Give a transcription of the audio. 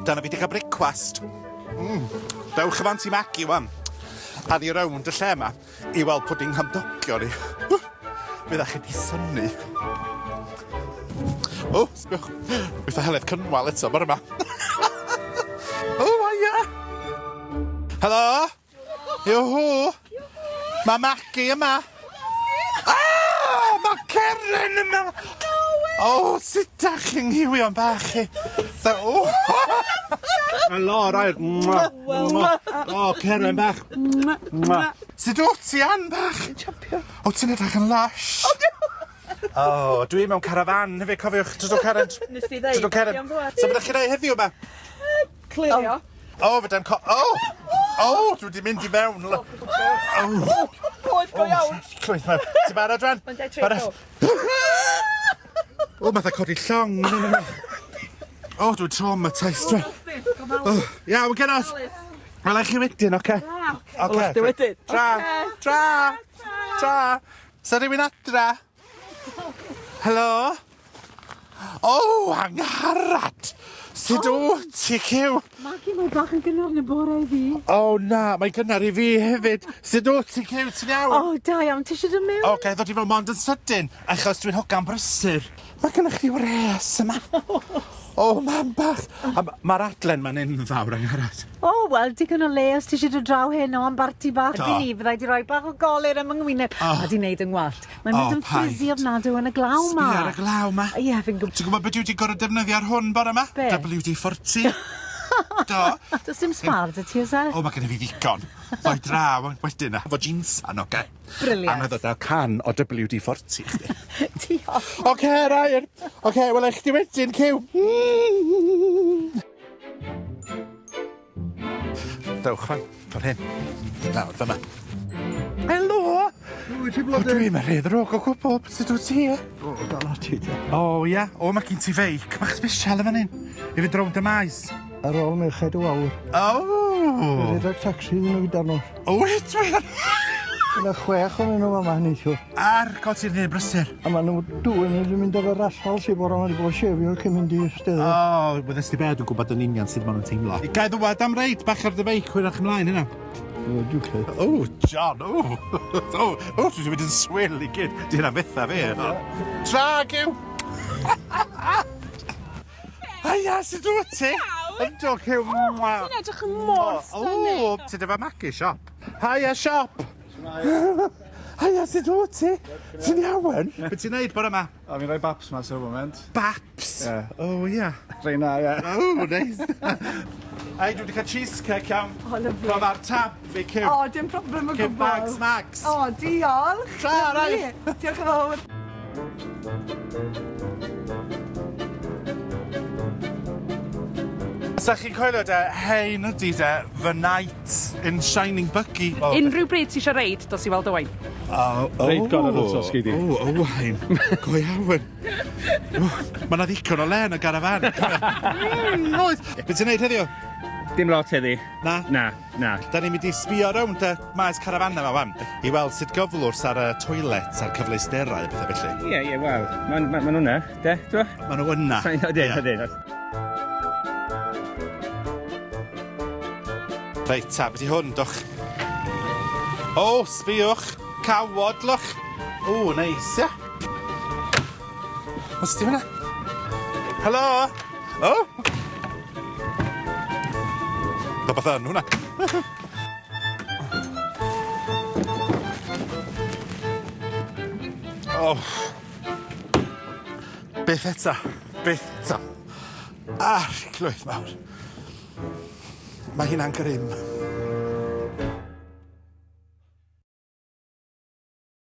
Dyna fi 'di cael brecwast. Mm. Dewch efo Anti Maggie wan. A ni rownd y lle yma i weld pwdin nghymdogion ni. Fydda chi 'di synnu. O, sbiwch. Wytha Heledd Cynwal eto bore 'ma. O, hiya! Helo? Yo-hoo! Mae Maggie yma. Ah! Mae Ceren yma! O, sut dach chi'n nghywion bach chi? Da- o! Helo, right. Mwah, mwah. O, Ceren bach. Mwah. Sut wt ti, Ann bach? Dwi'n champion. O, ti'n edrych yn lush. O, diolch! O, dwi mewn carafan hefyd, cofiwch. Tydw Ceren. Nes di ddeud. Tydw Ceren. So beth ydych chi'n neud heddiw yma? Clirio. O, fedrai'm co... O! O, dwi wedi mynd i fewn. O! Poeth go iawn. Llwyth mawr. Ti'n barod rwan? 1, 2, 3, go. O, matha codi llong. O, dwi'n traumatised rwan. O, iawn, genod. Wela i chi wedyn, oce? Oce. Wela chdi wedyn. Tra. Tra. Tra. Sa rhywun adra? Helo? O, Angharad! Sut wt ti, Cyw? Maggie, mae bach yn gynnar yn y bore i fi. O, na, mae gynnar i fi hefyd. Sut wt ti, Cyw? Ti'n iawn? O, da iawn. Ti eisiau dod mewn? O, ga i ddod i fewn mond yn sydyn, achos dwi'n hogan brysur. Mae gennych chdi wres yma. O, mam bach. A mae'r adlen ma'n enfawr, Angharad. O, wel, digon o le os ti eisiau dod draw heno am barti bach. Do. Erbyn ni, byddai di roi bach o golur am yng ngwyneb. O. A di wneud yng ngwallt. Mae'n mynd O, yn frizzy paid. ofnadw yn y glaw 'ma. Sbia ar y glaw 'ma. Ie, fi'n gwb-... Ti'n gwybod be dwi wedi gorfod defnyddio ar hwn bore 'ma? Be? WD-40. Do. Does dim sbâr 'da ti oes e? O, mae gen i fi ddigon. Ddoi draw wedyn efo jeansan, oce? Brilliant. A na ddod â can o WD-40 i chdi. Diolch. Oce, Ryan. Oce, wela i chdi wedyn, Cyw. Dewch rwan, fan hyn. Lawr fyma. Helo! Wyt ti blodyn? O, dwi'm yn rhy ddrwg o gwbl, sut wyt ti? O, dal ati te. O, ia. O, mae gen ti feic bach sbesial yn fan hyn. I fynd rownd y maes. Ar ôl Merched y Wawr. O! Rhedeg tacsi iddyn nhw gyda'r nos. O, wyt wir? Yna chwech o'n nhw fama neithiwr. Ar, god ti'n rhy brysur. A maen nhw dwyn wedi mynd efo'r asfalt i bore wedi bod yn shefio cyn mynd i steddfod. O, wyddes ti be, dwi'n gwybod yn union sut maen nhw'n teimlo. Ga i ddwad am reid bach ar dy feic hwyrach ymlaen hynna? O, dwi'n credu. O, John, o! O, o, dwi wedi mynd yn swil i gyd. Di hynna'n fetha fi. Tra, Gyw! Haia, sut wyt ti? Yndw, Cyw. Ti'n edrych yn mor stunning. O, ti efo Maggie siop? Haia, siop! Haia, sut wyt ti? Ti'n iawn? Be ti'n neud bore 'ma? O, fi'n rhoi baps mas ar y moment. Baps? Ie. O, ia. Rei na, ie. O, neis. Hei, dwi wedi cael cheesecake iawn. O, lyfli. Roedd ar tab fi, Cyw. O, dim problem o Cyw gwbl. Mags, Mags. O, diolch. Tra, rai. Diolch yn fawr. Sa chi'n coelio de, hein ydi de, fy knight in shining buggy. O, Unrhyw bryd ti eisiau reid, dos i weld Owain. O, o. Reid gorau wrth os gei di. O, Owain. Go iawn. Mae 'na ddigon o le yn y garafan. Oes. Be ti'n neud heddiw? Dim lot heddi. Na? Na, na. Da ni'n mynd i sbio rownd y maes carafannau 'ma 'wan i weld sut gyflwr sy ar y toilet a'r cyfleusterau a pethau felly. Ie, ie, wel, ma'n ma, ma nhw 'na, de, t'mo'? Ma' nhw yna. Ydyn, ydyn. Reit ta, be' 'di hwn, dwch? O, sbïwch, cawod, lwch. O, neis, ia. Os di hwnna? Helo? O! Rhywbeth yn hwnna. Oh. Byth eto. Byth eto. Ar, clwyth mawr. Mae hynna'n grym.